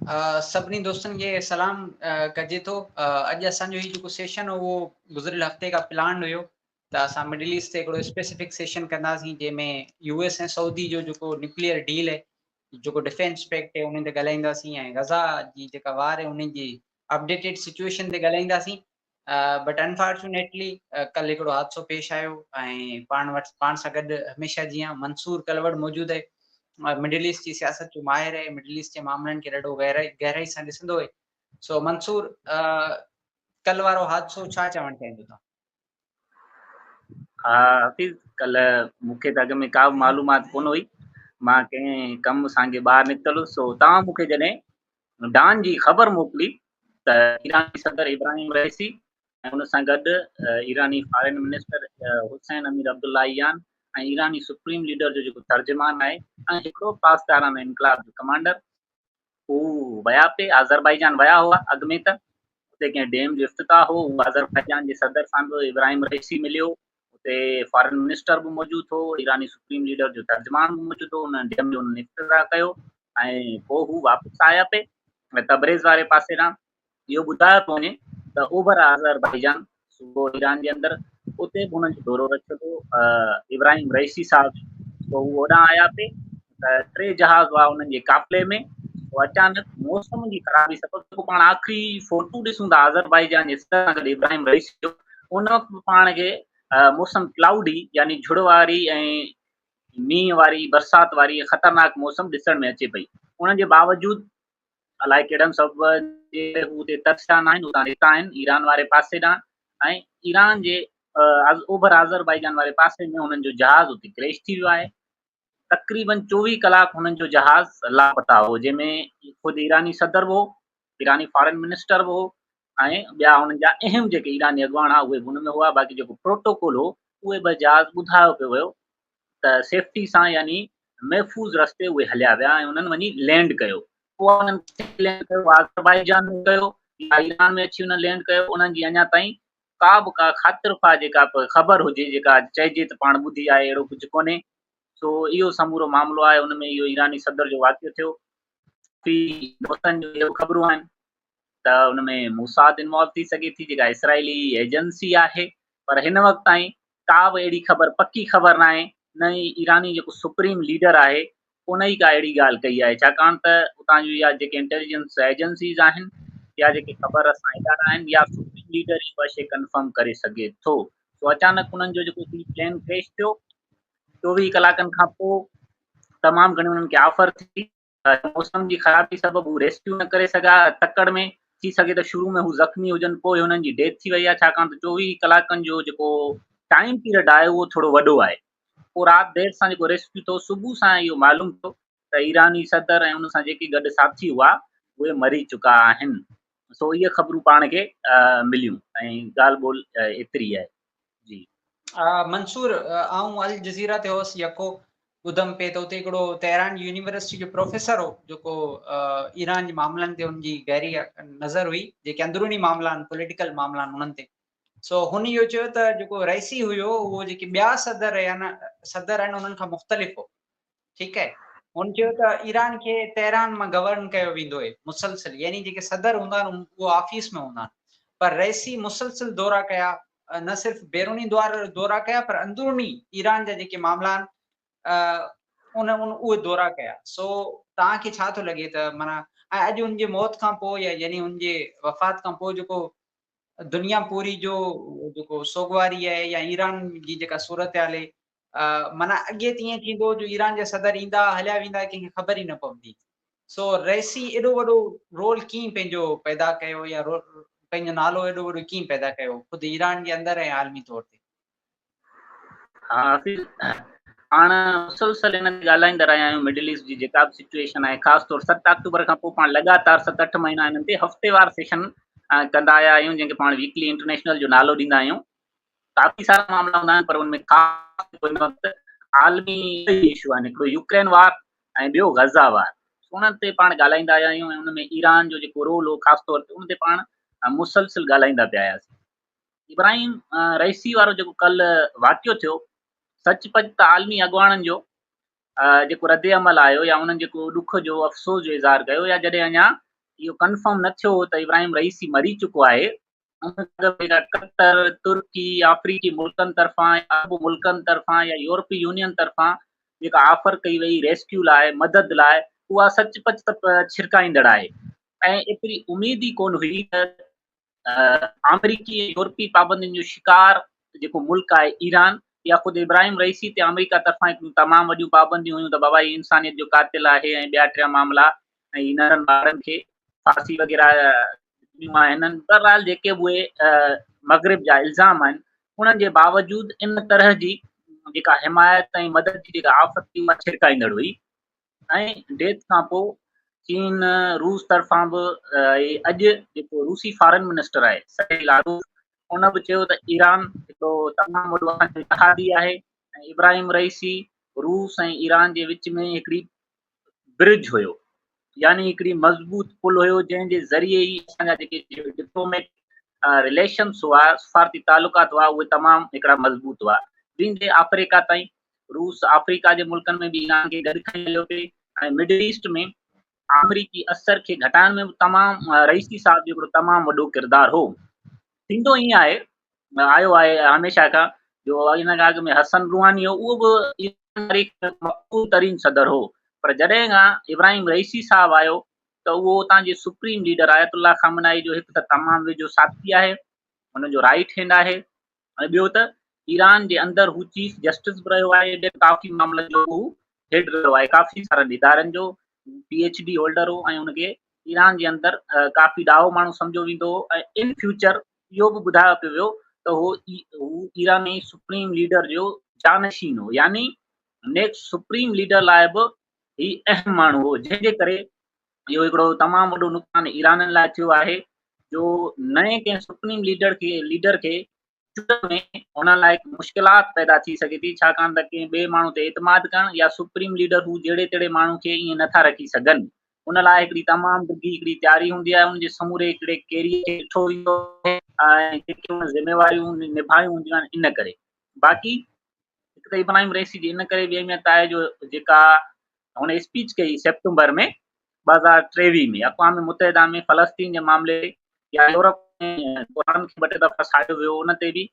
سڀني دوستن کي سلام ڪجي ٿو. اڄ اسان جو هي جيڪو سيشن هو اهو گذريل هفتي کان پلانڊ هيو ته اسان مڊل ايسٽ تي هڪڙو اسپيسفڪ سيشن ڪنداسين جنهن ۾ يو ايس ۽ سعودي جو جيڪو نيوڪليئر ڊيل آهي، جيڪو ڊفينس پيڪٽ آهي، انهن تي ڳالهائينداسين ۽ غزا جي جيڪا وار آهي انهن جي اپڊيٽيڊ سچويشن تي ڳالهائينداسين. بٽ انفارچونيٽلي ڪل هڪڙو حادثو پيش آيو ۽ پاڻ وٽ پاڻ سان گڏ هميشه جيان منصور ڪلوڙ موجود آهي. مڊل ايسٽ جي سياست جو ماهر آهي، مڊل ايسٽ جي معاملن کي ڏاڍو گهرائي گهرائي سان ڏسندو آهي. سو منصور، ڪل وارو حادثو ڇا چوڻ چاهيندو تان؟ ها حفيظ، ڪل مون کي ته اڳ ۾ ڪا به معلومات ڪونه هئي. مان ڪنهن ڪم سانگي ٻاهر نڪتل هوس، سو توهان مون کي جڏهن ڊان جي خبر موڪلي ته ايراني صدر ابراهيم رئيسي ۽ ان سان گڏ ايراني فارين منسٽر حسين امير عبداللهيان ۽ ايراني سپريم ليڊر جو جيڪو ترجمان آهي ۽ هڪڙو پاسداران انقلاب جو ڪمانڊر، هو ويا پي آذربائيجان ويا هئا. اڳ ۾ ته اتي ڪنهن ڊيم جو افتتاح هو، هو آذربائيجان جي صدر سان به ابراهيم رئيسي مليو، اتي فارن منسٽر به موجود هو، ايراني سپريم ليڊر جو ترجمان به موجود هو، ان ڊيم جو انهن افتتاح ڪيو ۽ پوء هو واپس آيا پئي تبريز واري پاسي ڏانهن. اهو ٻڌايو پيو وڃي ته اوڀر آذربائيجان صوبو ايران جي اندر، اتي به هنن جو دورو رکيل هو ابراهيم رئيسي صاحب جو، سو هو اوڏانهن آيا پئي ته ٽي جهاز هئا انهن جي قافلي ۾، سو اچانڪ موسم جي خرابي سبب، جيڪو پاڻ آخري فوٽو ڏسون ٿا آذربائيجان جي صدر سان گڏ ابراهيم رئيسي جو، ان وقت به پاڻ کي موسم ڪلائوڊي يعني جھڙ واري ۽ مينهن واري، برسات واري ۽ خطرناڪ موسم ڏسڻ ۾ اچي پئي. ان جي باوجود الائي ڪهڙن سبب جي ڪري هو اتي ترسيا ناهن، اتان نڪتا آهن ايران واري پاسي ڏانهن ۽ ايران جي اوڀر آذربائيجان واري پاسي ۾ هنن جو جهاز اتي ڪريش ٿي ويو آهي. تقريبن 24 ڪلاڪ هنن جو جهاز لاپتا هو، جنهن ۾ خود ايراني صدر به هو، ايراني فارن منسٽر به هو ۽ ٻيا هنن جا اهم جيڪي ايراني اڳواڻ هئا اهي به ان ۾ هئا. باقي جيڪو پروٽوڪول هو، اهي ٻه جهاز ٻڌايو پيو ويو ته سيفٽي سان يعني محفوظ رستي اهي هليا ويا ۽ انهن وڃي لينڊ ڪيو. پوء انهن ڪٿي لينڊ ڪيو، آذربائيجان ۾ ڪيو يا ايران ۾ اچي انهن لينڊ ڪيو، انهن جي اڃا تائين ڪا به ڪا خاطر خواهه جيڪا خبر هجي، جيڪا چئجي ته پاڻ ٻڌي آهي، اهڙو ڪجهه ڪونهي. سو اهو سمورو معاملو آهي، ان ۾ اهو ايراني صدر جو واقعو ٿيو. ڪافي دوستن جون اهي به خبرون آهن ته ان ۾ موساد انوالو ٿي سگهي ٿي، جيڪا اسرائيلي ايجنسي آهي، پر هن وقت تائين ڪا به اهڙي خبر پڪي خبر ناهي، نه ئي ايراني جيڪو سپريم ليڊر آهي ان ئي ڪا اهڙي ڳالهه ڪئي آهي، ڇاڪاڻ ته اتان جون يا جيڪي انٽيليجنس ايجنسيز آهن يا جيڪي خبر رسان ادارا آهن يا سپريم ليڊر ئي اها شيء ڪنفرم ڪري سگهي ٿو. سو اچانڪ انهن جو جيڪو هي پلين ڪريش ٿيو، 24 ڪلاڪن کان پوء تمام گهڻي انهن کي آفر ٿي، موسم جي خرابي سبب هو ريسڪيو نه ڪري سگهيا، تڪڙ ۾ ٿي سگهي ته شروع ۾ هو زخمي هجن پوء هنن جي ڊيٿ ٿي وئي آهي، ڇاڪاڻ ته 24 ڪلاڪن جو جيڪو ٽائيم پيريڊ آهي اهو ٿورو وڏو آهي. پوء رات دير سان جيڪو ريسڪيو ٿيو، صبح سان اهو معلوم ٿيو ته ايراني صدر ۽ ان سان جيڪي گڏ ساٿي هئا اهي مري چڪا آهن. سو اهي خبرون پاڻ کي مليون ۽ ڳالهه ٻولهه ايتري آهي. جي. منصور، آئون الجزيره تي هوس، يڪو ٻڌم پئي ته اتي هڪڙو تهران جي يونيورسٽي جو پروفيسر هو جيڪو ايران جي معاملن تي ان جي گهري نظر هئي، جيڪي اندروني معاملا آهن، پوليٽيڪل معاملا آهن انهن تي. سو هن اهو چيو ته جيڪو رئيسي هيو اهو جيڪي ٻيا صدر يا نه صدر آهن انهن کان مختلف هو. ٺيڪ آهي، هن چيو ته ايران کي تهران مان گورن ڪيو ويندو هي مسلسل، يعني جيڪي صدر هوندا آهن اهو آفيس ۾ هوندا آهن، پر رئيسي مسلسل دورا ڪيا، نه صرف بيروني دورا ڪيا پر اندروني ايران جا جيڪي معاملا آهن ان ان اهي دورا ڪيا. سو توهان کي ڇا ٿو لڳي ته معنيٰ ۽ اڄ ان جي موت کان پوء يا يعني ان جي وفات کان پوء جيڪو دنيا پوري جو جيڪو سوڳواري آهي يا ايران جي جيڪا صورتحال آهي، معنيٰ اڳي ته ائين ٿيندو جو ايران جا صدر ايندا هليا ويندا، ڪنهن کي خبر ئي نه پوندي. سو رئيسي ايڏو وڏو رول ڪيئن پنهنجو پيدا ڪيو يا پنهنجو نالو ايڏو وڏو ڪيئن پيدا ڪيو خود ايران جي اندر ۽ عالمي طور تي؟ ها حفيظ، پاڻ مسلسل ان تي ڳالهائيندا رهيا آهيون، مڊل ايسٽ جي جيڪا به سچويشن آهي، خاص طور 7 آڪٽوبر کان پوء پاڻ لڳاتار 7 8 مهينا انهن تي هفتيوار سيشن ڪندا آيا آهيون، جنهن کي پاڻ ويڪلي انٽرنيشنل جو نالو ڏيندا آهيون. ڪافي سارا معاملا هوندا آهن پر ان ۾ خاص ان وقت عالمي اشو آهن، هڪڙو يوڪرين وار ۽ ٻيو غزه وار، انهن تي پاڻ ڳالهائيندا آيا آهيون ۽ ان ۾ ايران جو جيڪو رول هو خاص طور تي ان تي پاڻ مسلسل ڳالهائيندا پيا آياسين. ابراهيم رئيسي وارو جيڪو ڪل واقعو ٿيو، سچ پچ ته عالمي اڳواڻن جو جيڪو رد عمل آيو يا انهن جيڪو ڏک جو افسوس جو اظهار ڪيو يا جڏهن اڃا اهو ڪنفرم نه ٿيو هو ته ابراهيم رئيسي مري چڪو آهي، ان کان اڳ جيڪا قطر، ترڪي، آفريقي ملڪن طرفان يا عرب ملڪن طرفان يا يورپي يونين طرفان جيڪا آفر ڪئي وئي ريسڪيو لاء، مدد لاء، اها سچ پچ ته ڇرڪائيندڙ آهي ۽ ايتري اميد ئي ڪونه هئي ته آمريڪي ۽ يورپي پابندين جو شڪار جيڪو ملڪ آهي ايران يا خود ابراهيم رئيسي تي آمريڪا طرفان هڪڙيون تمام وڏيون پابنديون هيون ته بابا هي انسانيت جو قاتل آهي ۽ ٻيا ٽيا معاملا ۽ هي ننڍن ٻارن کي ڦاسي وغيره ڏنيون آهن هنن. بهرحال جيڪي به اهي مغرب جا الزام آهن انهن جي باوجود ان طرح جي جيڪا حمايت ۽ مدد جي جيڪا آفت ٿي اها ڇرڪائيندڙ هئي ۽ ڊيٿ کان پوء چين روس طرفان به اڄ جيڪو روسي فارن منسٽر آهي سرگي لاروف ان به چيو ته ايران هڪڙو تمام وڏو اسان جو اتحادي آهي ۽ ابراهيم رئيسي روس ۽ ايران جي وچ ۾ هڪڙي برج هيو يعني هڪڙي مضبوط پل هيو جنهن جي ذريعي ئي اسان جا جيڪي ڊپلوميٽ رليشنس هئا سفارتي تعلقات هئا اهي تمام هڪڙا مضبوط هئا ويندي آفريڪا تائين روس آفريڪا جي ملڪن ۾ به ايران کي گڏ کڻي هليو پئي ۽ مڊل ايسٽ ۾ آمريڪي اثر کي گهٽائڻ ۾ به تمام رئيسي صاحب جو هڪڙو تمام وڏو ڪردار هو ٿيندو ائين آهي آيو آهي هميشه کان جو ان کان اڳ ۾ حسن روحاني هو اهو به تاريخ ۾ مقبول ترين صدر هو پر جڏهن کان ابراهيم رئيسي صاحب آيو ته اهو اتان جي سپريم ليڊر آيت الله خامنائي جو هڪ ته تمام ويجهو ساٿي آهي ان جو رائٽ هينڊ آهي ۽ ٻيو ته ايران جي اندر هو چيف جسٽس به رهيو آهي ٻين ڪافي معاملن جو هو هيڊ رهيو آهي ڪافي سارن ادارن جو پي ايڇ ڊي هولڊر هو ۽ ان کي ايران جي اندر ڪافي ڏاهو ماڻهو سمجهيو ويندو هو ۽ ان فيوچر اهو به ٻڌايو پيو ويو ته هو هو ايراني سپريم ليڊر جو جانشين هو يعني نيڪسٽ سپريم ليڊر لاء به هي اهم ماڻهو هو جنهن جي ڪري اهو هڪڙو تمام وڏو نقصان ايرانين لاء ٿيو آهي جو نئين ڪنهن سپريم ليڊر کي ليڊر کي چونڊڻ ۾ انهن لاء هڪ مشڪلات پيدا ٿي سگهي ٿي ڇاڪاڻ ته ڪنهن ٻئي ماڻهو تي اعتماد ڪرڻ يا سپريم ليڊر هو جهڙي تهڙي ماڻهو کي ائين نٿا رکي سگهن ان لاء هڪڙي تمام ڊگهي هڪڙي تياري هوندي آهي ان جي سموري هڪڙي ڪيريئر کي ڏٺو ويندو آهي ۽ جيڪي ان ذميواريون نڀايون هونديون آهن ان ڪري باقي هڪ ته ابراهيم رئيسي جي ان ڪري به اهميت آهي جو جيڪا هن اسپيچ ڪئي سيپٽمبر ۾ 2023 ۾ اقوام متحده ۾ فلسطين جي معاملي يا يورپ ۾ قرآن کي ٻه ٽي دفعا ساڙيو ويو ان تي به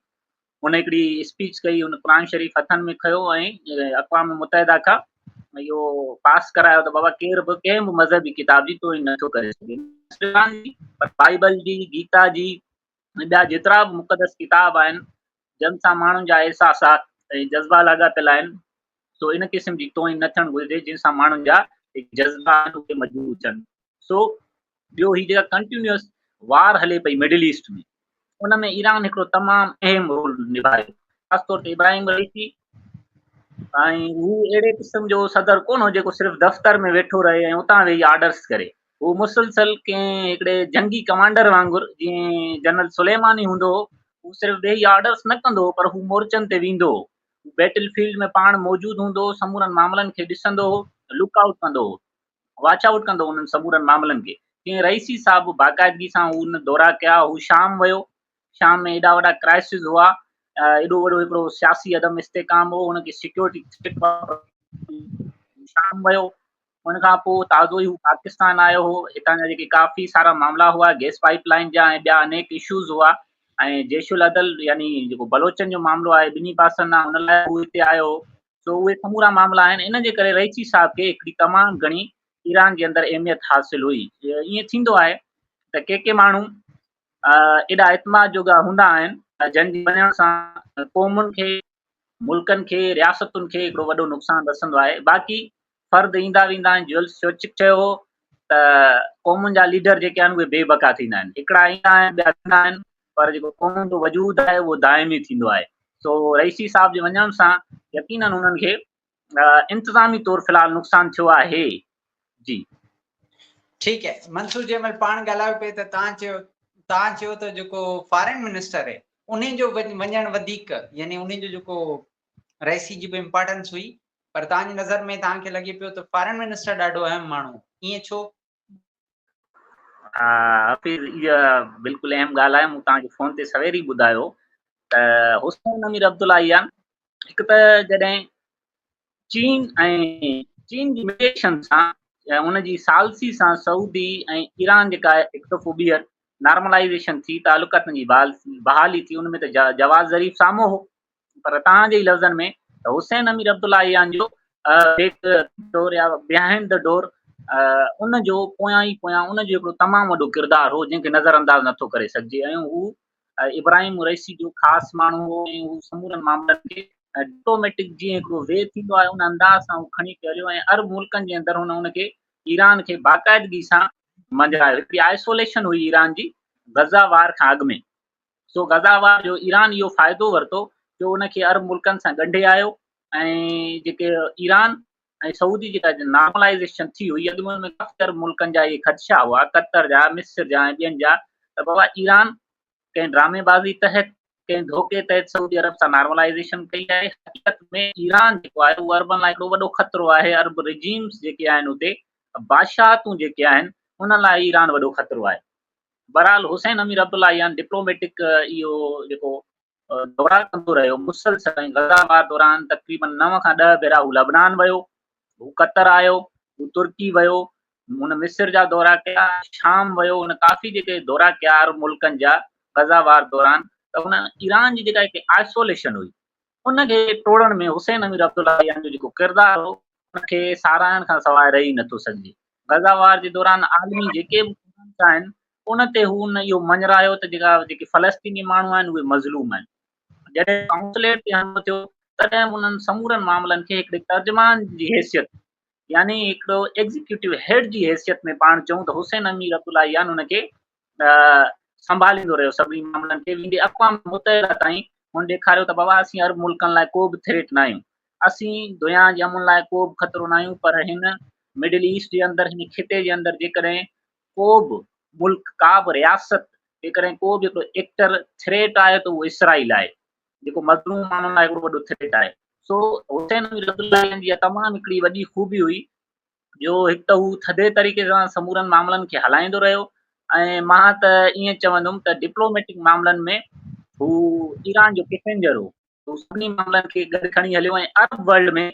هن هڪڙي اسپيچ ڪئي هن قرآن شريف هٿن ۾ کنيو ۽ اقوام متحده کان اهو پاس ڪرايو ته بابا ڪير به ڪنهن به مذهبي ڪتاب جي توهين نٿو ڪري سگهي پر بائبل جي گيتا جي ۽ ٻيا جيترا به مقدس ڪتاب آهن جن سان ماڻهن جا احساسات ۽ جذبا لاڳاپيل آهن سو ان قسم جي توهين نه ٿيڻ گهرجي جنهن سان ماڻهن جا جذبا آهن اهي مجبور ٿين سو ٻيو هي جيڪا ڪنٽينيوس وار هلي پئي مڊل ايسٽ ۾ ان ۾ ايران هڪڙو تمام اهم رول نڀايو خاص طور تي ابراهيم رئيسي ۽ هو اهڙي قسم جو صدر ڪونه هو جيڪو صرف دفتر ۾ ويٺو رهي ۽ اتان ويهي آرڊرس ڪري هو مسلسل ڪنهن هڪڙي جنگي ڪمانڊر وانگر جيئن جنرل سليماني هوندو هو هو صرف ويهي آرڊرس نه ڪندو هو پر هو مورچن تي ويندو هو بيٽل فيلڊ ۾ پاڻ موجود هوندو هو سمورن معاملن کي ڏسندو هو لڪ آئوٽ ڪندو هو واچ آئوٽ ڪندو هو انهن سمورن معاملن کي تيئن رئيسي صاحب به باقاعدگي سان هو ان دورا ڪيا هو شام ويو شام ۾ ايڏا وڏا ڪرائسز هئا ايڏو وڏو هڪڙو سياسي عدم استحڪام هو ان کي سيڪيورٽي شام ويو ان کان پوء تازو ئي هو پاڪستان آيو هو هتان جا جيڪي ڪافي سارا معاملا هئا گيس پائپ لائن جا ۽ ٻيا انيڪ اشوز هئا ۽ جيش العدل يعني جيڪو بلوچن جو معاملو آهي ٻنهي پاسن ڏانهن ان لاء هو هتي آيو هو سو اهي سمورا معاملا آهن ان جي ڪري رئيسي صاحب کي هڪڙي تمام گهڻي ايران جي اندر اهميت حاصل هئي ائين ٿيندو آهي ته ڪي ڪي ماڻهو ايڏا اعتماد جوڳا هوندا آهن جن جي وڃڻ سان قومن کي ملڪن کي رياستن کي هڪڙو وڏو نقصان رسندو آهي باقي فرد ايندا ويندا آهن جوئل سوچڪ چيو هو ته قومن جا ليڊر جيڪي آهن اهي بي بقا ٿيندا آهن هڪڙا ايندا آهن ٻيا ويندا آهن پر جيڪو قومن جو وجود آهي اهو دائمي ٿيندو آهي سو رئيسي صاحب جي وڃڻ سان يقينن انهن کي انتظامي طور في الحال نقصان ٿيو آهي جي. ٺيڪ هي منصور جنهن مهل پاڻ ڳالهايو پئي ته تان چيو تان چيو ته جيڪو فارين منسٽر هي انهي جو وڃڻ وڌيڪ يعني انهي جو جيڪو رئيسي جي به امپارٽنس هئي پر تان جي نظر ۾ تان کي لڳي پيو ته فارين منسٽر ڏاڍو اهم ماڻهو ائين ڇو؟ ها حفيظ اها بلڪل اهم ڳالهه آهي مون توهان کي فون تي سوير ئي ٻڌايو ته حسين امير عبدالله هڪ ته جڏهن چين ۽ چين جي ميڊيئيشن سان ان جي ثالثي سان سعودي ۽ ايران جيڪا هڪ دفعو ٻيهر نارملائيزيشن ٿي، تعلقاتن جي بحالي ٿي، ان ۾ ته جواد ظريف سامهون هو، پر توهان جي ئي لفظن ۾ ته حسين امير عبدالله جو بيڪ ڊور يا بيهائنڊ the door ان جو پويان ئي پويان ان جو هڪڙو تمام وڏو ڪردار هو، جنهن کي نظر انداز نٿو ڪري سگهجي ۽ هو ابراهيم رئيسي جو خاص ماڻهو هو ۽ هو سمورن معاملن کي ڊپلوميٽڪ جيئن هڪڙو وي ٿيندو آهي ان انداز سان هو کڻي پيو هليو ۽ عرب ملڪن جي اندر هن ان کي ايران کي باقاعدگي سان مڃرايو. هڪڙي آئسوليشن هئي ايران جي غزه وار کان اڳ ۾، سو غزه وار جو ايران اهو فائدو ورتو جو ان کي عرب ملڪن سان ڳنڍي آيو ۽ جيڪي ايران ۽ سعودي جيڪا نارملائيزيشن ٿي هئي اڳ ۾ ان ۾ ڪافي عرب ملڪن جا اهي خدشا هئا، قطر جا، مصر جا ۽ ٻين جا ته بابا ايران ڪنهن ڊرامي بازي تحت ڪنهن ڌوڪي تحت سعودي عرب سان نارملائيزيشن ڪئي آهي، حقيقت ۾ ايران جيڪو آهي اهو عربن لاء هڪڙو وڏو خطرو آهي، عرب رجيمز جيڪي آهن اتي بادشاهتون جيڪي آهن انهن لاء ايران وڏو خطرو آهي. بهرحال حسين امير عبدالله ڊپلوميٽڪ اهو جيڪو دورا ڪندو رهيو مسلسل ۽ غزه وار دوران تقريبن 9 کان 10 ڀيرا هو لبنان ويو، هو قطر آيو، هو ترڪي ويو، هن مصر جا دورا ڪيا، شام ويو، هن ڪافي جيڪي دورا ڪيا عرب ملڪن جا غزه وار دوران ته هن ايران جي جيڪا هڪ آئسوليشن هئي ان کي ٽوڙڻ ۾ حسين امير عبدالله جو جيڪو ڪردار هو ان کي ساراهڻ کان سواء رهي نٿو سگهجي. غزه وار جي دوران عالمي جيڪي به قدرت آهن ان تي هو ان اهو مڃرايو ته جيڪا جيڪي فلسطيني ماڻهو آهن اهي مظلوم آهن. جڏهن ڪائونسليٽ تي حملو ٿيو تڏهن به انهن سمورن معاملن کي هڪڙي ترجمان جي حيثيت يعني هڪڙو ايگزيڪيوٽو هيڊ جي حيثيت ۾ پاڻ چئون ته حسين امير عبدالله ان کي سنڀاليندو رهيو سڀني معاملن کي، ويندي اقوام متحده تائين هن ڏيکاريو ته بابا اسين عرب ملڪن لاء ڪو به ٿريٽ نه آهيون، اسين دنيا جي امن لاء ڪو به خطرو نه آهيون، پر هن مڊل ايسٽ جي اندر هن خطي جي اندر جيڪڏهن ڪو به ملڪ ڪا به رياست جيڪڏهن ڪو به هڪڙو ايڪٽر ٿريٽ آهي ته اهو اسرائيل آهي، جيڪو مظلوم ماڻهن لاء هڪڙو وڏو ٿريٽ آهي. سو حسين امير عبدالله جي تمام هڪڙي وڏي خوبي هئي جو هڪ ته هو ٿڌي طريقي سان سمورن معاملن کي هلائيندو رهيو ۽ مان ته ائين چوندم ته ڊپلوميٽڪ معاملن ۾ هو ايران جو ڪسنجر هو، هو سڀني معاملن کي گڏ کڻي هليو ۽ عرب ورلڊ ۾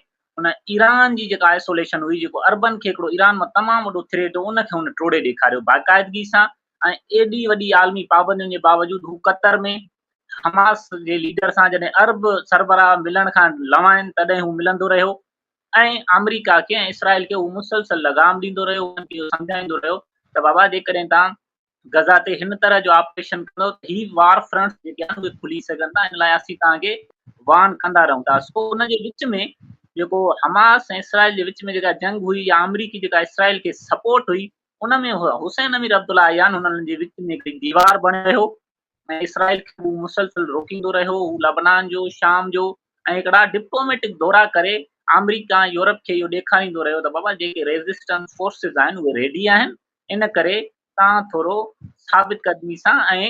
ان ايران جي جيڪا آئسوليشن هئي، جيڪو عربن کي هڪڙو ايران مان تمام وڏو ٿريٽ هو، ان کي هن ٽوڙي ڏيکاريو باقاعدگي سان ۽ ايڏي وڏي عالمي پابندين جي باوجود هو قطر ۾ حماس جي ليڊر سان جڏهن عرب سربراهه ملڻ کان لوائن تڏهن هو ملندو رهيو ۽ آمريڪا کي ۽ اسرائيل کي هو مسلسل لغام ڏيندو رهيو، انهن کي اهو سمجهائيندو رهيو ته بابا جيڪڏهن توهان غزه تي هن طرح جو آپريشن ڪندؤ ته هي وار فرنٽس جيڪي آهن اهي کلي سگهن ٿا، ان لاء اسين توهان کي وارن ڪندا رهون ٿا. سو ان جي وچ ۾ جيڪو حماس ۽ اسرائيل جي وچ ۾ جيڪا جنگ هئي يا آمريڪي جيڪا اسرائيل کي سپورٽ هئي ان ۾ حسين امير عبدالله ايان هنن جي وچ ۾ هڪڙي ديوار بڻيو رهيو ۽ اسرائيل کي هو مسلسل روڪيندو رهيو. هو لبنان جو، شام جو ۽ هڪڙا ڊپلوميٽڪ دورا ڪري آمريڪا ۽ يورپ کي اهو ڏيکاريندو رهيو ته بابا جيڪي ريزسٽنس فورسز آهن اهي ريڊي آهن، ان ڪري توهان ٿورو ثابت قدمي سان ۽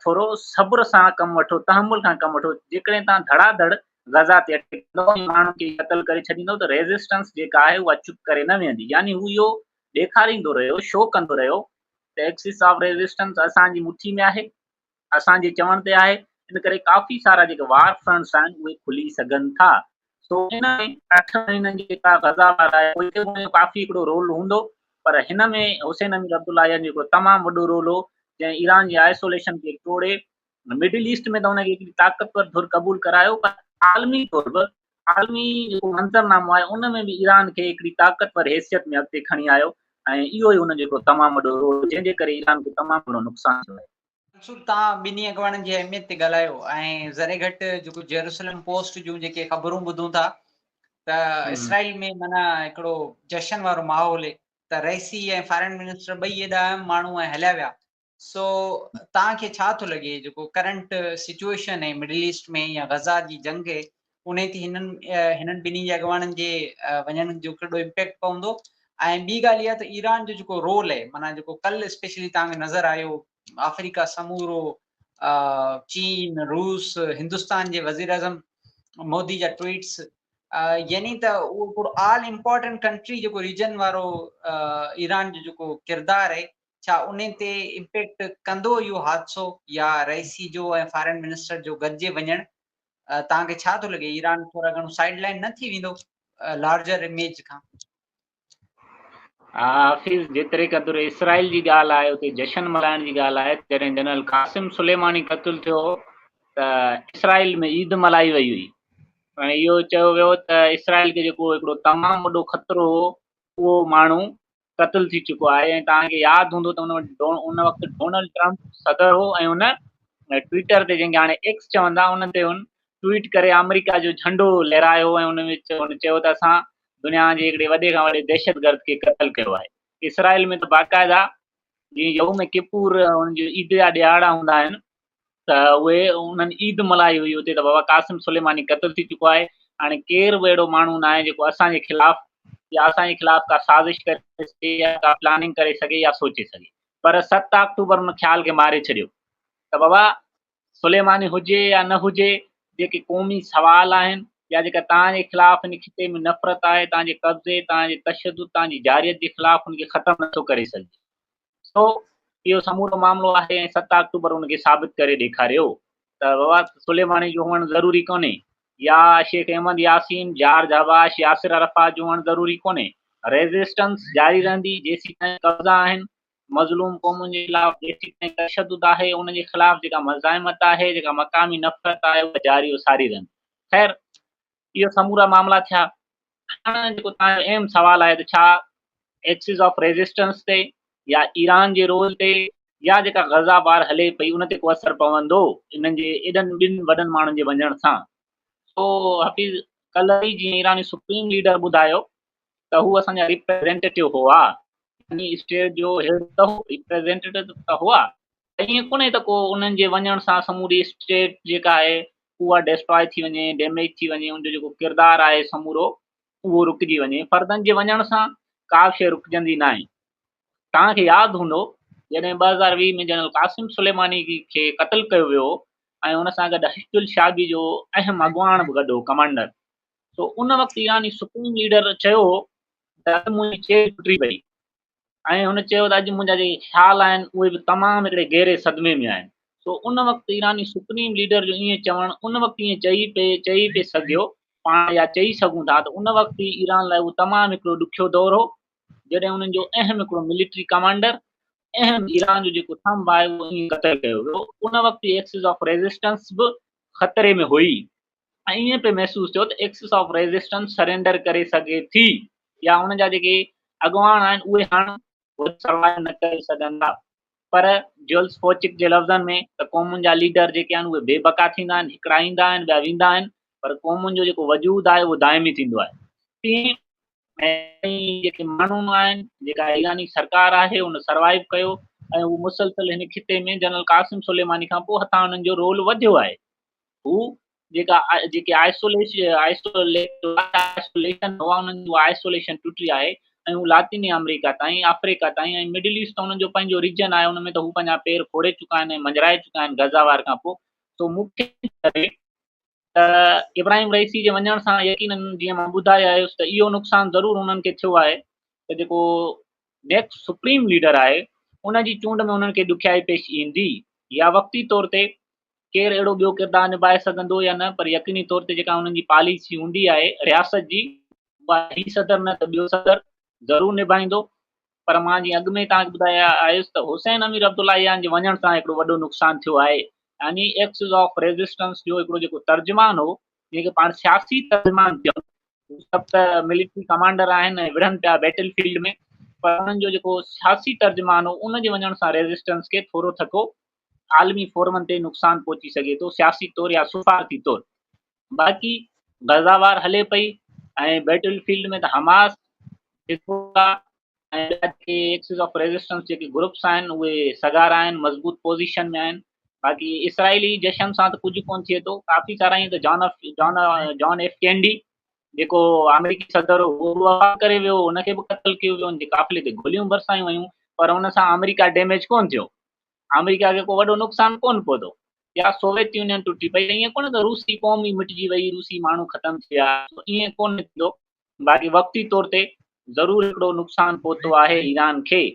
ٿورو صبر سان ڪم وٺو، تحمل کان ڪم وٺو، جيڪڏهن توهان ڌڙا ڌڙ غزه تي اٽيڪ ڪندؤ ۽ ماڻهن کي قتل ڪري ڇڏيندؤ ته ريزسٽنس جيڪا آهي اها چپ ڪري نه ويهندي. يعني هو اهو ڏيکاريندو رهيو، شو ڪندو رهيو ته ايڪسس آف ريزسٽنس اسان جي مٺي ۾ آهي، اسان جي چوڻ تي آهي، ان ڪري ڪافي سارا جيڪي وار فرنٽس آهن اهي کلي سگهن ٿا. سو ان ۾ 8 مهينن جي جيڪا غزه وار آهي پوئتي به ان جو ڪافي هڪڙو رول هوندو، پر هن ۾ حسين امير عبدالله جو هڪڙو تمام وڏو رول هو، جنهن ايران جي آئسوليشن کي ٽوڙي مڊل ايسٽ ۾ ته ان کي هڪڙي طاقتور ڌر قبول ڪرايو، پر عالمي طور به عالمي جيڪو منظرنامو آهي ان ۾ به ايران کي هڪڙي طاقتور حيثيت ۾ اڳتي کڻي آيو ۽ اهو ئي هن جو هڪڙو تمام وڏو رول هو، جنهن جي ڪري ايران کي تمام گهڻو نقصان ٿيو آهي. منصور توهان ٻنهي اڳواڻن جي اهميت تي ڳالهايو ۽ ذري گهٽ جيڪو جيروسلم پوسٽ جون جيڪي خبرون ٻڌون ٿا ته اسرائيل ۾ معنيٰ هڪڙو جشن وارو ماحول هي ته رئيسي ۽ فارن منسٽر ٻئي ايڏا اهم ماڻهو ۽ هليا ويا، سو توهان کي ڇا ٿو لڳي جيڪو ڪرنٽ سچوئيشن آهي مڊل ايسٽ ۾ يا غزه جي جنگ آهي انهي تي هنن هنن ٻنهي جي اڳواڻن جي وڃڻ جو ڪيڏو امپيڪٽ پوندو ۽ ٻي ڳالهه اها ته ايران جو جيڪو رول آهي معنيٰ جيڪو ڪل اسپيشلي توهان کي نظر آيو آفريڪا سمورو چين روس هندستان جي وزير اعظم مودي جا ٽوئيٽس يعني ته اهو هڪڙو آل امپورٽنٽ ڪنٽري جيڪو ريجن وارو ايران جو جيڪو ڪردار آهي ڇا انهي تي امپيڪٽ ڪندو اهو حادثو يا رئيسي جو ۽ فارن منسٽر جو گڏجي وڃڻ توهان کي ڇا ٿو لڳي ايران ٿورا گهڻو سائيڊ لائن نه ٿي ويندو لارجر اميج کان؟ ها حفيظ، جيتري قدر اسرائيل جي ڳالهه آهي، اتي جشن ملهائڻ جي ڳالهه آهي، جڏهن جنرل قاسم سليماني قتل ٿيو هو ته اسرائيل ۾ عيد ملهائي وئي هئي ۽ اهو چيو ويو ته اسرائيل کي جيڪو هڪڙو تمام وڏو خطرو هو اهو ماڻهو قتل ٿي چڪو آهي. ۽ توهان کي ياد هوندو ته ان وقت ڊونلڊ ٽرمپ صدر هو ۽ ان ٽوئيٽر تي، جنهن کي هاڻي ايڪس چوندا، ان تي هن ٽوئيٽ ڪري آمريڪا جو جهنڊو لهرايو ۽ ان ۾ هن چيو ته اسان دنيا جي هڪڙي وڏي کان وڏي دهشتگرد کي قتل ڪيو آهي. اسرائيل ۾ ته باقاعده جيئن يوم ڪپور انهن جي عيد جا ڏهاڙا هوندا آهن ته اهي انهن عيد ملهائي هئي اتي ته بابا قاسم سليماني قتل ٿي چڪو آهي، هاڻي ڪير به اهڙو ماڻهو نه آهي جيڪو اسان جي خلاف يا اسان جي خلاف ڪا سازش ڪري سگهي يا ڪا پلاننگ ڪري سگهي يا سوچي سگهي. پر 7 آڪٽوبر ان خيال کي ماري ڇڏيو ته بابا سليماني هجي يا نه هجي، جيڪي قومي سوال آهن يا جيڪا توهان جي خلاف هن خطي ۾ نفرت آهي، توهان جي قبضي، توهان جي تشدد، توهان جي جارحيت جي خلاف ان کي ختم نٿو ڪري سگهجي. سو اهو سمورو معاملو آهي ۽ 7 آڪٽوبر ان کي ثابت ڪري ڏيکاريو ته بابا سليماني جو هئڻ ضروري ڪونهي يا شيخ احمد ياسين، جارج حباش، ياسر عرفات جو هئڻ ضروري ڪونهي. ريزسٽنس جاري رهندي جيسيتائين قبضا آهن، مظلوم قومن جي خلاف جيسيتائين تشدد آهي، ان جي خلاف جيڪا مزاحمت آهي، جيڪا مقامي نفرت آهي، اها جاري و ساري رهندي. خير اهو سمورا معاملا ٿيا. هاڻ جيڪو توهان جو اهم سوال آهي ته ڇا ايڪسز آف ريزسٽنس تي يا ايران جي رول تي يا جيڪا غزه وار هلي پئي ان تي ڪو اثر پوندو انهن جي ايڏن ٻن وڏن ماڻهن جي وڃڻ سان؟ سو حفيظ، ڪلهه ئي جيئن ايراني سپريم ليڊر ٻڌايو ته هو اسان جا ريپريزينٽيٽو هئا، يعني اسٽيٽ جو هيڊ ته هو، ريپريزينٽيٽو ته هئا، ائين ڪونهي ته ڪو انهن جي وڃڻ سان سموري اسٽيٽ جيڪا آهي اها ڊسٽرائي ٿي وڃي، ڊيميج ٿي وڃي، ان جو جيڪو ڪردار آهي سمورو اهو رڪجي وڃي. فردن جي وڃڻ سان ڪا به شيء رڪجندي ناهي. توهان کي ياد هوندو جڏهن 2020 ۾ جنرل قاسم سليماني کي قتل ڪيو ويو هو ۽ ان سان گڏ حشد الشعبي جو اهم اڳواڻ به گڏ هو، ڪمانڊر، سو ان وقت ايراني سپريم ليڊر چيو هو ته اڄ منهنجي چيلهه ٽٽي پئي ۽ هن چيو ته اڄ منهنجا جيڪي خيال آهن اهي به تمام هڪڙي گهري صدمي ۾ آهن. سو ان وقت ايراني سپريم ليڊر جو ائين چوڻ ان وقت ائين چئي پئي سگهيو پاڻ يا چئي سگهون ٿا ته ان وقت ئي ايران لاء اهو تمام هڪڙو ڏکيو دور هو جڏهن انهن جو اهم هڪڙو ملٽري ڪمانڊر، اهم ايران جو جيڪو ٿنڀ آهي اهو ائين قتل ڪيو ويو. ان وقت ئي ايڪسز آف ريزسٽنس به خطري ۾ هئي. ۽ ائين پئي محسوس ٿيو ته ايڪسس آف ريزسٽنس سرينڊر ڪري سگهي ٿي يا ان جا جيڪي اڳواڻ آهن اهي هاڻ سروائيو نه ڪري سگهندا. پر جولس فوچڪ جي لفظن ۾ ته قومن جا ليڊر جيڪي آهن اهي بي بقا ٿيندا آهن، هڪڙا ايندا آهن ٻيا ويندا آهن، پر قومن جو جيڪو وجود آهي اهو دائمي ٿيندو آهي. تيئن ۽ جيڪي ماڻهو آهن، جيڪا ايراني سرڪار آهي ان سروائيو ڪيو ۽ هو مسلسل هن خطي ۾ جنرل قاسم سليماني کان پوء هٿان انهن جو رول وڌيو آهي. هو جيڪا جيڪي آئسوليشن هئا انهن جي آئسوليشن ٽٽي آهي ۽ هو لاطيني آمريڪا تائين، آفريڪا تائين ۽ مڊل ايسٽ ته انهن جو پنهنجو ريجن آهي ان ۾ ته هو پنهنجا پير کوڙي چڪا آهن ۽ مڃرائي چڪا آهن غزه وار کان پوء. سو مون کي لڳي ته ابراهيم رئيسي جي وڃڻ سان يقينن جيئن مان ٻڌائي آيس ته اهو نقصان ضرور انهن کي ٿيو آهي ته جيڪو نيڪسٽ سپريم ليڊر آهي ان جي چونڊ ۾ انهن کي ڏکيائي پيش ايندي يا وقتي طور تي ڪير اهڙو ٻيو ڪردار نڀائي سگهندو يا نه، پر يقيني طور تي جيڪا انهن جي پاليسي هوندي آهي رياست جي، اها هي صدر نه ته ٻيو صدر ضرور نڀائيندو. پر مان جيئن اڳ ۾ توهان کي ٻڌائي آيس ته حسين امير عبداللهيان جي وڃڻ سان هڪڙو وڏو نقصان ٿيو آهي، يعني ايڪسز آف ريزسٽنس جو هڪڙو جيڪو ترجمان هو، جنهن کي پاڻ سياسي ترجمان چئون، هو سڀ ته ملٽري ڪمانڊر آهن ۽ وڙهن پيا بيٽل فيلڊ ۾، پر انهن جو جيڪو سياسي ترجمان هو، ان جي وڃڻ سان ريزسٽنس کي ٿورو ٿڪو عالمي فورمن تي نقصان پهچي سگهي ٿو، سياسي طور يا سفارتي طور. باقي غزه وار هلي پئي ۽ بيٽل فيلڊ ۾ ته حماس، حزب الله ۽ ٻيا جيڪي ايڪسز آف ريزسٽنس جيڪي گروپس آهن اهي سگهارا آهن، مضبوط پوزيشن ۾ آهن. باقي اسرائيلي جشن سان ته ڪجهه ڪونه ٿئي ٿو. ڪافي سارا ائين ته جان اف جان جان ايف ڪينڊي جيڪو آمريڪي صدر هو اهو به وفات ڪري ويو، ان کي به قتل ڪيو ويو، ان جي قافلي تي گوليون برسايون ويون، پر ان سان آمريڪا ڊيميج ڪونه ٿيو. آمريڪا کي ڪو وڏو نقصان ڪونه پهتو يا سوويت يونين ٽٽي پئي ته ائين ڪونه ته روسي قوم ئي مٽجي وئي، روسي ماڻهو ختم ٿي ويا، ائين ڪونه ٿيندو. باقي وقتي طور تي ضرور هڪڙو نقصان پهتو آهي ايران کي.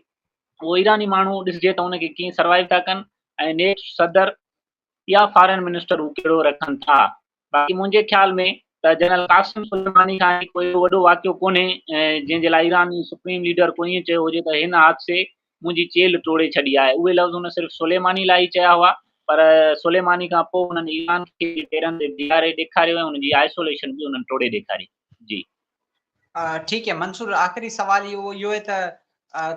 اهو ايراني ماڻهو ڏسجي ته ان کي ڪيئن سروائيو ٿا ڪن ۽ نيٺ صدر يا فارن منسٽر هو ڪهڙو رکن ٿا. باقي منهنجي خيال ۾ ته جنرل قاسم سليماني کان هي ڪوئي وڏو واقعو ڪونهي جنهن جي لاء ايراني سپريم ليڊر ڪو ائين چيو هجي ته هن حادثي منهنجي چيلهه ٽوڙي ڇڏي آهي. اهي لفظ هن صرف سليماني لاء ئي چيا هئا پر سليماني کان پوء انهن ايران کي پيرن تي بيهاري ڏيکاريو ۽ ان جي آئسوليشن به انهن ٽوڙي ڏيکاري. جي. ٺيڪ هي منصور آخري سوال اهو اهو آهي ته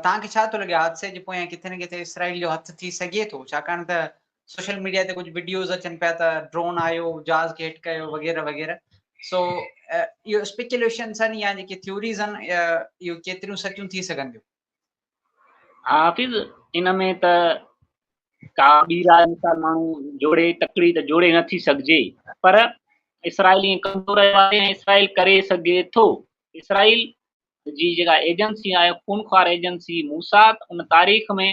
توهان کي ڇا ٿو لڳي حادثي جي پويان ڪٿي نه ڪٿي اسرائيل جو هٿ ٿي سگهي ٿو ڇاڪاڻ ته سوشل ميڊيا تي ڪجهه وڊيوز اچن پيا ته ڊرون آيو جهاز کي هٽ ڪيو وغيره وغيره سو اهو اسپيڪيوليشنس آهن يا جيڪي ٿيوريز آهن اهو ڪيتريون سچيون ٿي سگهن ٿيون؟ ها حافظ ان ۾ ته ڪا ٻي راء مثال ماڻهو جوڙي تڪڙي ته جوڙي نه ٿي سگهجي پر اسرائيل ائين ڪندو رهيو آهي ۽ اسرائيل ڪري سگهي ٿو. اسرائيل جي جيڪا ايجنسي آهي خونخوار ايجنسي موساد ان تاريخ ۾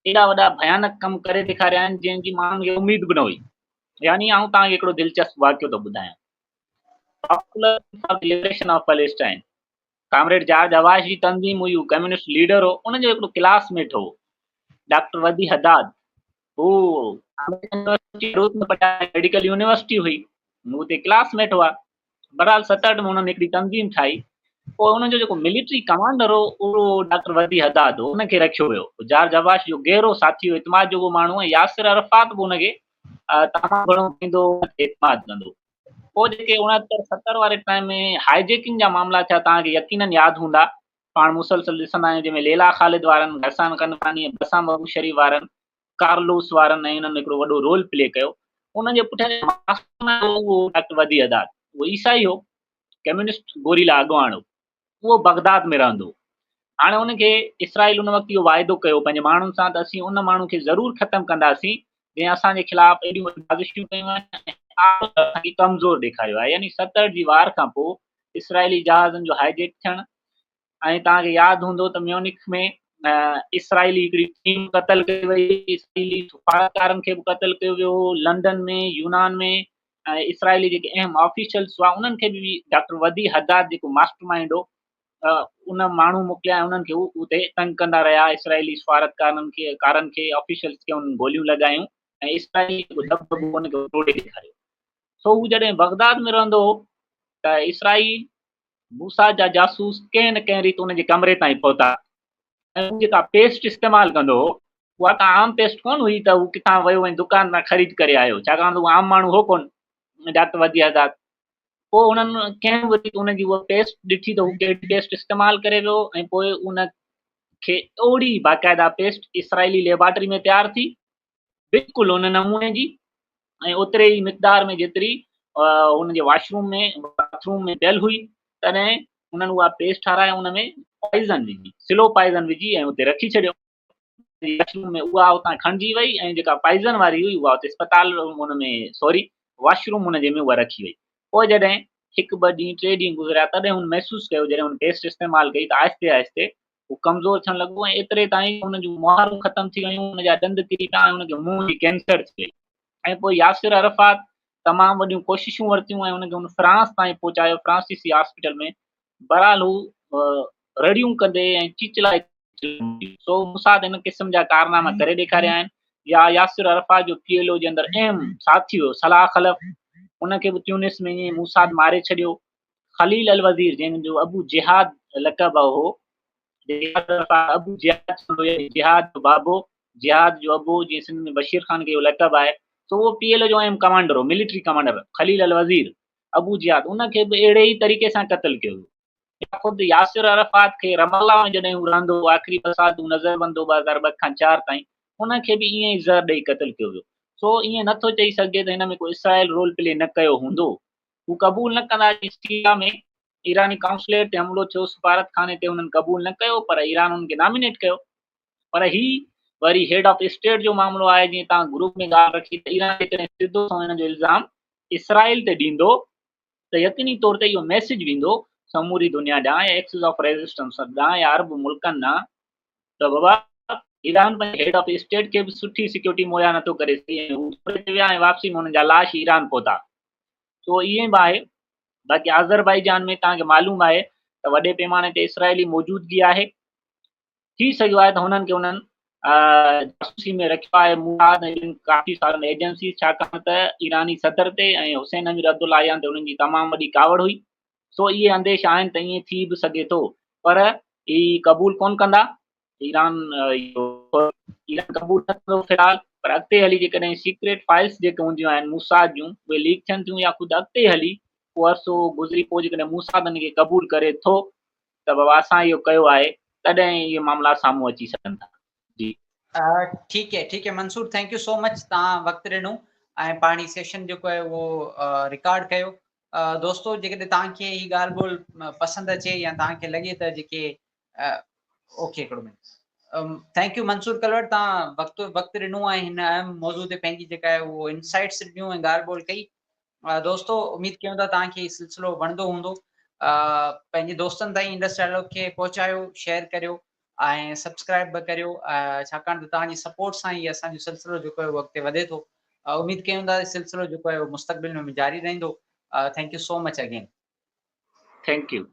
ايڏا وڏا ڀيانڪ ڪم ڪري ڏيکاريا آهن جنهن جي ماڻهن کي اميد به نه هئي. يعني آئون توهان کي هڪڙو دلچسپ واقعو ٿو ٻڌايان. Popular for the liberation of Palestine comrade George Hawash جي تنظيم هئي، هو ڪميونسٽ ليڊر هو، ان جو هڪڙو ڪلاس ميٽ هو ڊاڪٽر ودي حداد، هو آمريڪن يونيورسٽي بيروت ۾ پڙهيا، ميڊيڪل يونيورسٽي هئي، هو اتي ڪلاس ميٽ هئا. بهرحال 67 ۾ انهن هڪڙي تنظيم ٺاهي، پوء انهن جو جيڪو ملٽري ڪمانڊر هو اهو ڊاڪٽر ودي حداد هو، ان کي رکيو ويو. جارج حواش جو گهرو ساٿي هو، اعتماد جوڳو ماڻهو ۽ ياسر عرفات به ان کي تمام گهڻو ڀائيندو هو، ان تي اعتماد ڪندو هو. پوء جيڪي 69 70 واري ٽائيم ۾ هائي جيڪنگ جا معاملا ٿيا، توهان کي يقينن ياد هوندا، پاڻ مسلسل ڏسندا آهيون، جنهن ۾ ليلا خالد وارن، غسان غنفاني ۽ بسام ابو شريف وارن، ڪارلوس وارن ۽ انهن هڪڙو وڏو رول پلي ڪيو. انهن جي پٺيان جيڪو ماسٽر مائينڊ هو اهو ڊاڪٽر ودي حداد، اهو عيسائي هو، ڪميونسٽ گوريلا اڳواڻ هو، اهو بغداد ۾ رهندو هو. هاڻي ان کي اسرائيل ان وقت اهو واعدو ڪيو پنهنجي ماڻهن سان ته اسين ان ماڻهو کي ضرور ختم ڪنداسين جنهن اسان جي خلاف ايڏيون وڏيون سازشون ڪيون آهن ۽ اسان کي ڪمزور ڏيکاريو آهي. يعني 67 جي وار کان پوء اسرائيلي جهازن جو هائي جيڪ ٿيڻ ۽ توهان کي ياد هوندو ته ميونخ ۾ اسرائيلي هڪڙي ٽيم قتل ڪئي وئي، اسرائيلي سفارتڪارن کي به قتل ڪيو ويو هو، لنڊن ۾، يونان ۾ ۽ اسرائيلي جيڪي اهم آفيشلز هئا انهن کي به ڊاڪٽر ودي حداد جيڪو ماسٽر مائنڊ هو ان ماڻهو موڪليا ۽ انهن کي هو اتي تنگ ڪندا رهيا، اسرائيلي سفارتڪارن کي ڪارن کي آفيشلز کي انهن گوليون لڳايون ۽ اسرائيلي جيڪو دٻدٻو هو ان کي ٽوڙي ڏيکاريو. سو هو جڏهن بغداد ۾ رهندو هو ته اسرائيل موسيٰ جا جاسوس ڪنهن نه ڪنهن ريت ان جي ڪمري تائين پهتا ۽ هو جيڪا پيسٽ استعمال ڪندو هو، اها ڪا عام پيسٽ ڪونه هئي ته هو ڪٿان ويو ۽ دڪان تان خريد ڪري آيو، ڇاڪاڻ ته هو عام ماڻهو هو ڪونه، ڊاڪٽر وديع آزاد. پوء انهن ڪنهن به ريت ان جي اها پيسٽ ڏٺي ته هو ڪهڙي پيسٽ استعمال ڪري ويو ۽ پوء ان کي اهڙي باقاعده پيسٽ اسرائيلي ليبارٽري ۾ تيار ٿي، بلڪل ان نموني جي ۽ اوتري ئي مقدار ۾ جيتري ان جي واش روم ۾ باٿ روم ۾ پيل هئي، تڏهن انهن اها پيسٽ ٺاراهي ان ۾ پوائزن وجهي، سلو پوائزن وجهي ۽ اتي رکي ڇڏيو. واش روم ۾ اها اتان کڻجي وئي ۽ جيڪا پوائزن واري هئي اها اتي اسپتال ان ۾ سوري واش روم ان جي ۾ اها رکي وئي. پوء جڏهن هڪ ٻه ڏينهن ٽي ڏينهن گذريا تڏهن هن محسوس ڪيو جڏهن هن پيسٽ استعمال ڪئي ته آهستي آهستي هو ڪمزور ٿيڻ لڳو ۽ ايتري تائين جو هن جون مهارون ختم ٿي ويون، هن جا ڏند ڪري پيا ۽ هن کي منهن جي ڪينسر ٿي وئي ۽ پوء ياسر عرفات تمام وڏيون ڪوششون ورتيون ۽ هن کي هن فرانس تائين پهچايو، فرانسيسي هاسپيٽل ۾ بهرحال هو رڙيون ڪندي ۽ چيچلائي سو موساد هن قسم جا ڪارناما ڪري ڏيکاريا آهن يا ياسر عرفات جو پي ايل او جي اندر اهم ساٿي هيو صلاح خلف ان کي به تيونس ۾ ائين موساد ماري ڇڏيو. خليل الوزير جنهن جو ابو جهاد لقب هو، ابو جهاد چوندو يعني جهاد جو بابو، جهاد جو ابو، جيئن سنڌ ۾ بشير خان کي اهو لقب آهي، سو اهو پي ايل او جو اهم ڪمانڊر هو، ملٽري ڪمانڊر خليل الوزير ابو جهاد، ان کي به اهڙي ئي طريقي سان قتل ڪيو ويو. يا خود ياسر عرفات کي رام الله ۾ جڏهن هو رهندو هو، آخري ٻه سال هو نظربند هو 2002 کان 4 تائين، ان کي به ائين ئي زهر ڏئي قتل ڪيو ويو. سو ائين نٿو چئي سگهجي ته هن ۾ ڪو اسرائيل رول پلي نه ڪيو هوندو. هو قبول نه ڪندا جي سيريا ۾ ايراني قائونسليٽ تي حملو ٿيو، سفارتخاني تي انهن قبول نه ڪيو پر ايران انهن کي نامينيٽ ڪيو. پر هي وري هيڊ آف اسٽيٽ جو معاملو آهي جيئن توهان گروپ ۾ ڳالهه رکي ته ايران جيڪڏهن سڌو سنئون ان جو الزام اسرائيل تي ڏيندو ته يقيني طور تي اهو ميسيج ويندو سموري دنيا ڏانهن يا ايڪسز آف ريزسٽنس ڏانهن يا عرب ملڪن ڏانهن ته بابا ايران پنهنجي هيڊ آف اسٽيٽ کي به سٺي سيڪيورٽي مهيا نٿو ڪري سگهي ۽ هو دوري تي ويا ۽ واپسي ۾ انهن جا لاش ايران پهتا. سو ائين به آهي. باقي آذربائيجان ۾ توهان کي معلوم آهي ته وڏي پيماني تي اسرائيلي موجودگي آهي. ٿي سگهيو آهي ته هنن کي انهن جاسوسي ۾ رکيو آهي موساد ۽ ٻين ڪافي سارن ايجنسيز، ڇاڪاڻ ته ايراني صدر تي ۽ حسين امير عبداللهيان تي انهن جي تمام وڏي ڪاوڙ هئي. سو اهي انديشا آهن ته ائين ٿي به سگهي ٿو، پر هي قبول ڪونه ڪندا. ايران ايران قبول نه ڪندو في الحال، پر اڳتي هلي جيڪڏهن سيڪريٽ فائلز جيڪي هونديون آهن موساد جون، اهي ليڪ ٿين ٿيون يا خود اڳتي هلي ڪو عرصو گذري پوء جيڪڏهن موساد ان کي قبول ڪري ٿو ته بابا اسان اهو ڪيو آهي، تڏهن اهي معاملا سامهون اچي سگهن ٿا. جي. ٺيڪ هي ٺيڪ هي Mansoor, thank you so much, توهان وقت ڏنو ۽ پاڻ هي سيشن جيڪو آهي اهو رڪارڊ ڪيو. دوستو جيڪڏهن توهان کي هي ڳالهه ٻولهه پسند اچي يا توهان کي لڳي ته جيڪي اوڪي هڪڙو minute, thank you Mansoor Kalwar, توهان وقت ڏنو ۽ هن اهم موضوع تي پنهنجي جيڪا آهي اهو انسائٽس ڏنيون ۽ ڳالهه ٻولهه ڪئي. دوستو اميد ڪيون ٿا توهان کي هي سلسلو وڻندو هوندو. پنهنجي دوستن تائين انڊس ڊائلاگ کي پهچايو، شيئر ڪريو ۽ سبسڪرائب به ڪريو، ڇاڪاڻ ته توهان جي سپورٽ سان ئي اسان جو سلسلو جيڪو آهي اهو اڳتي وڌي ٿو. اميد ڪيون ٿا سلسلو جيڪو آهي اهو مستقبل ۾ جاري رهندو. Thank you so much again. Thank you.